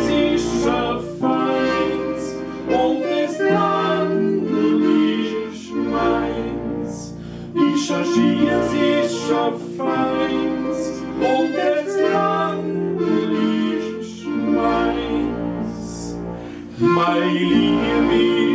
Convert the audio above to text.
isch a feins und des Landl isch meins. Isch a schias isch a feins und des Landl isch meins. Mei Lieb